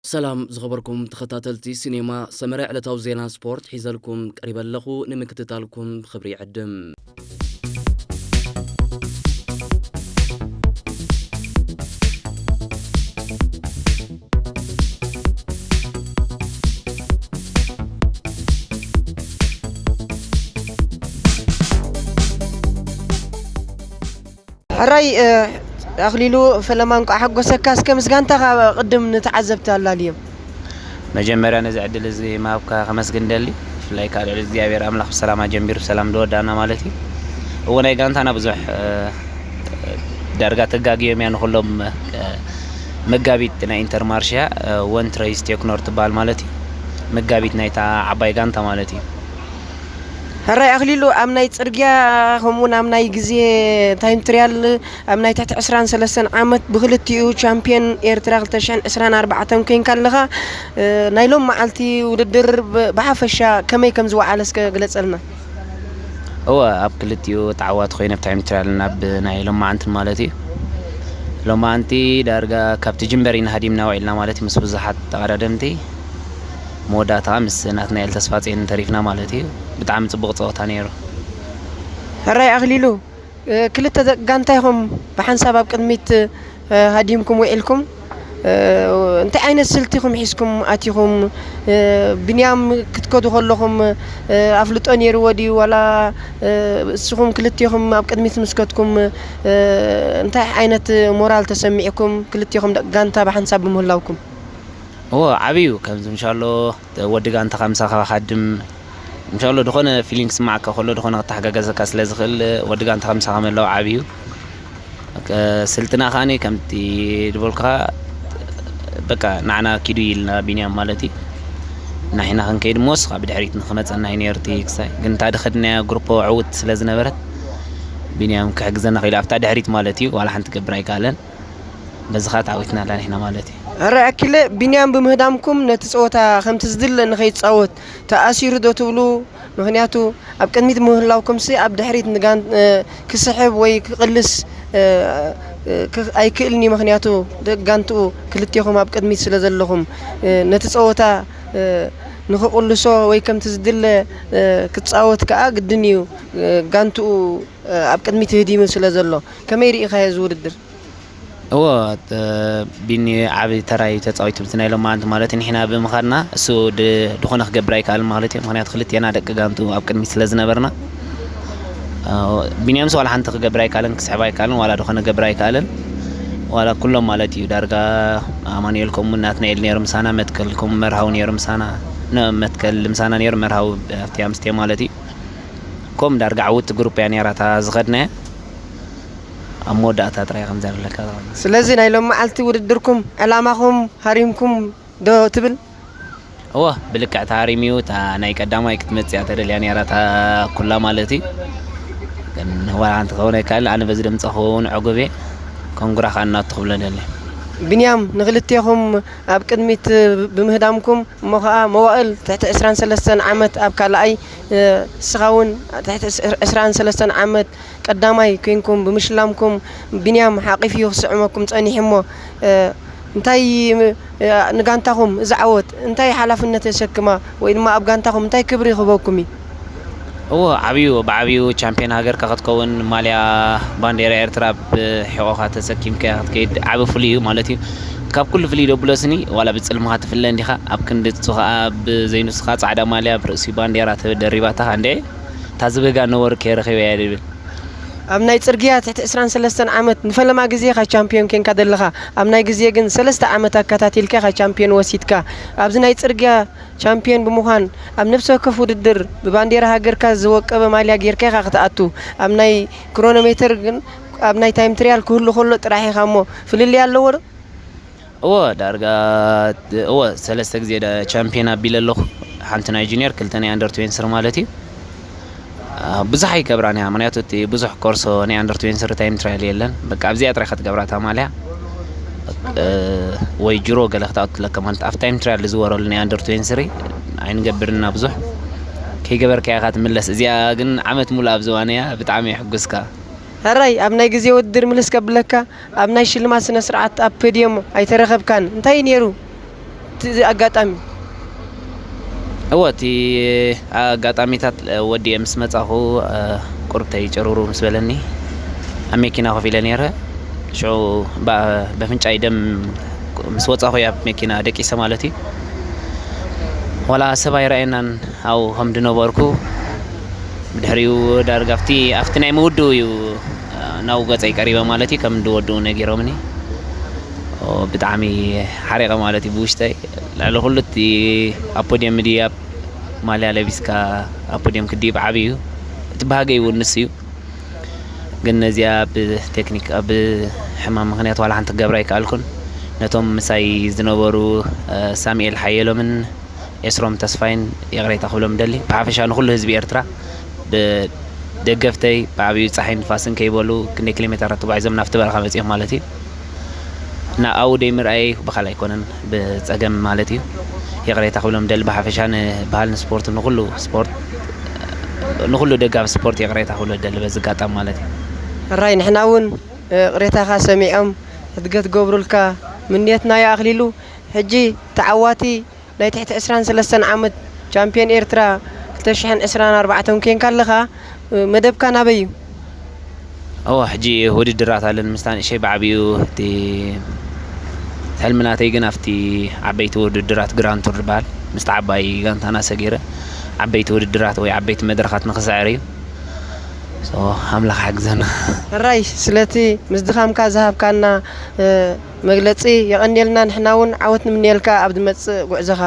ሰላም ዝኸበርኩም ተኸታተልቲ ሲኔማ ሰመረ፣ ዕለታዊ ዜና ስፖርት ሒዘልኩም ቀሪበ ኣለኹ። ንምክትታልኩም ብኽብሪ ይዕድም። ሕራይ፣ እ፣ ኣኽሊሉ ፈለማ እንቋዕ ሓጎሰካ። እስከ ምስ ጋንታኻ ቅድም ንተዓዘብቲ ኣላልዮም። መጀመርያ ነዚ ዕድል እዚ ምሃብካ ከመስግን ደሊ። ብፍላይ ከዓ ልዕሊ እግዚኣብሔር ኣምላኽ ብሰላም ኣጀሚሩ ብሰላም ዝወዳእና ማለት እዩ። እዎ ናይ ጋንታና ብዙሕ፣ እ፣ ዳርጋ ተጋግዮም እያ ንኹሎም፣ እ፣ መጋቢት ናይ ኢንተርማርሽያ፣ እ፣ ወን ትረይስ ቴክኖር ትበሃል ማለት እዩ። መጋቢት ናይታ ዓባይ ጋንታ ማለት እዩ። ሕራይ ኣኽሊሉ፣ ኣብ ናይ ጽርግያ ከምኡውን ኣብ ናይ ግዜ ታይም ትሪያል ኣብ ናይ ትሕቲ ዕስራን ሰለስተን ዓመት ብክልቲኡ ቻምፒየን ኤርትራ ክልተ ሽሕን ዕስራን ኣርባዕተን ኮይንካ ኣለኻ። እ፣ ናይ ሎም መዓልቲ ውድድር ብ-፣ ብሓፈሻ ከመይ ከም ዝወዓለ እስከ ግለጸልና። እወ፣ ኣብ ክልቲኡ ተዓዋቲ ኮይነ ኣብ ታይም ትሪያልን ኣብ ናይ ሎማዓንትን ማለት እዩ። ሎማዓንቲ ዳርጋ ካብቲ ጅምበር ኢና ሃዲምና ውዒልና ማለት እዩ፣ ምስ ብዙሓት ተቐዳደምቲ። መወዳእታ ምስ ናትናኤል ተስፋጽዮን ተሪፍና ማለት እዩ። ብጣዕሚ ጽቡቕ ጸወታ ነይሩ። ሕራይ ኣኽሊሉ፣ እ፣ ክልተ ደ-፣ ጋንታ ኢኹም ብሓንሳብ ኣብ ቅድሚት፣ እ፣ ሃዲምኩም ውዒልኩም። እ፣ እንታይ ዓይነት ስልቲ ኢኹም ሒዝኩም ኣቲኹም? እ፣ ቢንያም ክትከዱ ከለኹም፣ እ፣ ኣፍልጦ ነይርዎ ድዩ? ዋላ፣ እ፣ እስኹም ክልቴኹም ኣብ ቅድሚት ምስ ከድኩም፣ እ፣ እንታይ ዓይነት ሞራል ተሰሚዕኩም? ክልቴኹም ደ-፣ ጋንታ ብሓንሳብ ብምህላውኩም? እዎ፣ ዓብዩ ከምዚ ምሻሎ ወዲ ጋንታኻ ምሳኻ ክሃድም፣ ምሻሎ ዝኾነ ፊሊንግ ክስማዓካ ከሎ፣ ዝኾነ ክተሓጋገዘካ ስለ ዝኽእል፣ ወዲ ጋንታኻ ምሳኻ ምህላው ዓብዩ። ከ-፣ ስልትና ከኣኒ ከምቲ ዝበልኩኻ፣ በቃ፣ ንዓና ኪዱ ኢልና ቢንያም ማለት እዩ። ንሕና ክንከይድ እሞ፣ ንስኻ ብድሕሪት ንኽመጸና እዩ ነይሩ እቲ ክሳይ። ግን እታ ድኸድናያ ግሩፖ ዕውት ስለ ዝነበረት፣ ቢንያም ክሕግዘና ኽኢሉ ኣብታ ድሕሪት ማለት እዩ። ዋላ ሓንቲ ክገብር ኣይከኣለን። በዚ ኸኣ ተዓዊትና ኣላ ንሕና ማለት እዩ። ሕራይ ኣኪለ፣ ቢንያም ብምህዳምኩም ነቲ ጸወታ ከምቲ ዝድለ ንኸይጻወት ተኣሲሩ ዶ ትብሉ? ምኽንያቱ ኣብ ቅድሚት ምህላውኩምሲ ኣብ ድሕሪት ንጋን-፣ እ፣ ክስሕብ ወይ ክቕልስ፣ እ፣ እ፣ ክ-፣ ኣይክእልን እዩ። ምኽንያቱ ደቂ ጋንትኡ ክልቴኹም ኣብ ቅድሚት ስለ ዘለኹም፣ እ፣ ነቲ ጸወታ፣ እ፣ ንኽቕልሶ ወይ ከምቲ ዝድለ፣ እ፣ ክጻወት ከኣ ግድን እዩ። እ፣ ጋንትኡ፣ እ፣ ኣብ ቅድሚት ህዲሙ ስለ ዘሎ። ከመይ ርኢኻዮ እዚ ውድድር? እዎ፣ እ፣ ቢኒ ዓቢ ተራ እዩ ተጻዊቱ፣ ምስቲ ናይ ሎማዓንቲ ማለት እዩ። ንሕና ብምኻድና እሱ ድ-፣ ድኾነ ክገብር ኣይከኣልን ማለት እዩ። ምኽንያቱ ክልቴና ደቂ ጋንቱ ኣብ ቅድሚት ስለ ዝነበርና፣ እ፣ ቢንያምስ ዋላ ሓንቲ ክገብር ኣይከኣልን፣ ክስሕብ ኣይከኣልን፣ ዋላ ድኾነ ክገብር ኣይከኣልን። ዋላ ኩሎም ማለት እዩ፣ ዳርጋ ኣማኑኤል ከምኡ ናትናኤል ነይሩ ምሳና፣ መትከል ከምኡ መርሃዊ ነይሩ ምሳና፣ ነ-፣ መትከል ምሳና ነይሩ፣ መርሃዊ ኣብቲ ኣምስቴ ማለት እዩ። ከምኡ ዳርጋ ዕውቲ ግሩፕ እያ ነይራ እታ ዝኸድናያ። ኣብ መወዳእታ ጥራይ ከም ዘብለካ ዝኸውን። ስለዚ ናይ ሎም መዓልቲ ውድድርኩም ዕላማኹም ሃሪምኩም ዶ ትብል? እወ፣ ብልክዕ ተሃሪሙ እዩ። እታ ናይ ቀዳማይ ክትመጽእ እያ ተደልያ ነይራ፣ እታ ኩላ ማለት እዩ። ግን ዋላ ሓንቲ ክኸውን ኣይከኣልን። ኣነ በዚ ድምፂ ክኸውን ዕጉብ እየ። ኮንግራ ከዓ እናቱ ክብሎ ደሊ። ቢንያም፣ ንክልቴኹም ኣብ ቅድሚት ብምህዳምኩም፣ እሞ ከዓ መዋእል ትሕቲ ዕስራን ሰለስተን ዓመት ኣብ ካልኣይ፣ እ፣ ንስኻ እውን ትሕቲ ዕስራን ሰለስተን ዓመት ቀዳማይ ኮይንኩም ብምሽላምኩም፣ ቢንያም ሓቒፉ እዩ ክስዕመኩም ጸኒሑ። እሞ፣ እ፣ እንታይ፣ እ፣ ንጋንታኹም እዚ ዓወት እንታይ ሓላፍነት የሰክማ ወይ ድማ ኣብ ጋንታኹም እንታይ ክብሪ ይህበኩም እዩ? እዎ፣ ዓብዩ፣ ብዓብዩ ቻምፒዮን ሃገርካ ክትከውን፣ ማልያ ባንዴራ ኤርትራ ብሕቖኻ ተሰኪምካ ክትከይድ ዓቢ ፍሉይ እዩ ማለት እዩ። ካብ ኩሉ ፍልይ ደብሎ ስኒ ዋላ ብጽልምኻ ትፍለ እንዲኻ፣ ኣብ ክንዲ ንሱ ኸኣ ብዘይንሱ ኸኣ ጻዕዳ ማልያ ብርእሲ ባንዴራ ተደሪባታ እንዴ፣ እታ ዝብህጋ ነበሩ ከይረኺበ እያ ድብል። ኣብ ናይ ጽርግያ ትሕቲ ዕስራን ሰለስተን ዓመት ንፈለማ ግዜ ኢኻ ቻምፒዮን ኬንካ ዘለኻ። ኣብ ናይ ግዜ ግን ሰለስተ ዓመት ኣከታቲልካ ኢኻ ቻምፒዮን ወሲድካ። ኣብዚ ናይ ጽርግያ ቻምፒዮን ብምዃን ኣብ ነፍሲ ወከፍ ውድድር ብባንዴራ ሃገርካ ዝወቀበ ማልያ ጌርካ ኢኻ ክትኣቱ። ኣብ ናይ ክሮኖሜተር ግን ኣብ ናይ ታይም ትሪያል ክህሉ ከሎ ጥራሕ ኢኻ እሞ ፍልልይ ኣለዎ ዶ? እወ፣ ዳርጋ፣ እወ፣ ሰለስተ ግዜ ዳ-፣ ቻምፒዮን ኣቢለ ኣለኹ። ሓንቲ ናይ ጁኒየር፣ ክልተ ናይ ኣንደር ትዌንቲ ስሪ ማለት እዩ። አ፣ ብዙሕ ኣይገብራን እያ፣ ምኽንያቱ እቲ ብዙሕ ኮርሶ ናይ ኣንደር ትዌንቲ ስሪ ታይም ትራያል የለን። በቃ ኣብዚኣ ጥራይ ክትገብራ እታ ማልያ፣ እ፣ ወይ ጅሮ ገለ ክትኣትለካ ማለት፣ ኣብ ታይም ትራያል ዝወረሉ ናይ ኣንደር ትዌንቲ ስሪ ኣይንገብርን ኢና ብዙሕ። ከይገበርካ ኢኻ ትምለስ። እዚኣ ግን ዓመት ሙሉእ ኣብ ዝባን እያ፣ ብጣዕሚ የሕጉስካ። ሕራይ፣ ኣብ ናይ ግዜ ውድድር ምልስ ከብለካ፣ ኣብ ናይ ሽልማት ስነ ስርዓት ኣብ ፖድዮም ኣይተረኸብካን። እንታይ እዩ ነይሩ? እቲ ኣጋጣሚ? እወ፣ እቲ ኣጋጣሚታት ወዲኤ ምስ መጻኹ፣ ቁርብተይ ጭሩሩ ምስ በለኒ፣ ኣብ መኪና ኮፍ ኢለ ነይረ። ሽዑ በ- በፍንጫይ ደም ምስ ወጻኹ እያ መኪና ደቂሰ ማለት እዩ። ዋላ ሰብ ኣይረኣየናን ኣብኡ ከም ዝነበርኩ። ብድሕሪኡ ዳርጋ ኣብቲ ኣብቲ ናይ ምውድኡ እዩ ናብ ገጸይ ቀሪበ ማለት እዩ። ከም ዝወድኡ ነጊሮምኒ። ብጣዕሚ ሓሪቐ ማለት እዩ ብውሽጠይ። ልዕሊ ኩሉ እቲ ኣብ ፖድየም ምድያብ፣ ማልያ ለቢስካ ኣብ ፖድየም ክድይብ ዓብዩ እዩ። እቲ ባህገይ እውን ንሱ እዩ። ግን ነዚኣ ብቴክኒክ ብሕማም ምክንያት ዋላ ሓንቲ ክገብራ ኣይከኣልኩን። ነቶም ምሳይ ዝነበሩ ሳሚኤል ሓየሎምን ኤስሮም ተስፋይን ይቕሬታ ክብሎም ደሊ። ብሓፈሻ ንኩሉ ህዝቢ ኤርትራ፣ ደገፍተይ ብዓብዩ ጸሓይ ንፋስን ከይበሉ ክንደይ ኪሎ ሜተራት ተጓዒዞም ናብቲ በረኻ መጺኦም ማለት እዩ። እና ኣብኡ ደይ ምርኣየይ ብኻል ኣይኮነን ብጸገም ማለት እዩ። ይቕሬታ ክብሎም ደሊ። ብሓፈሻ ንባህል ንስፖርት ንኩሉ ስፖርት ንኩሉ ደጋፊ ስፖርት ይቕሬታ ክብሎ ደሊ በዚ ኣጋጣሚ ማለት እዩ። ራይ ንሕና እውን ቅሬታኻ ሰሚዖም እድገት ገብሩልካ ምንየትና ይኣኽሊሉ። ሕጂ ተዓዋቲ ናይ ትሕቲ ዕስራን ሰለስተን ዓመት ቻምፒዮን ኤርትራ ክልተ ሽሕን ዕስራን ኣርባዕተን ኮንካ ኣለኻ። መደብካ ናበይ እዩ? እወ፣ ሕጂ ውድድራት ኣለን ምስታ ንእሸይ ብዓብዩ እቲ ሕልሚ ናተይ ግን ኣብቲ ዓበይቲ ውድድራት ግራንድ ቱር ዝበሃል ምስቲ ዓባይ ጋንታና ሰጊረ ዓበይቲ ውድድራት ወይ ዓበይቲ መድረኻት ንክስዕር እዩ። ኣምላኽ ሓግዘና። ሕራይ ስለቲ ምስ ድኻምካ ዝሃብካና መግለፂ የቐንየልና። ንሕና እውን ዓወት ንምንየልካ ኣብ ዝመፅእ ጉዕዞኻ።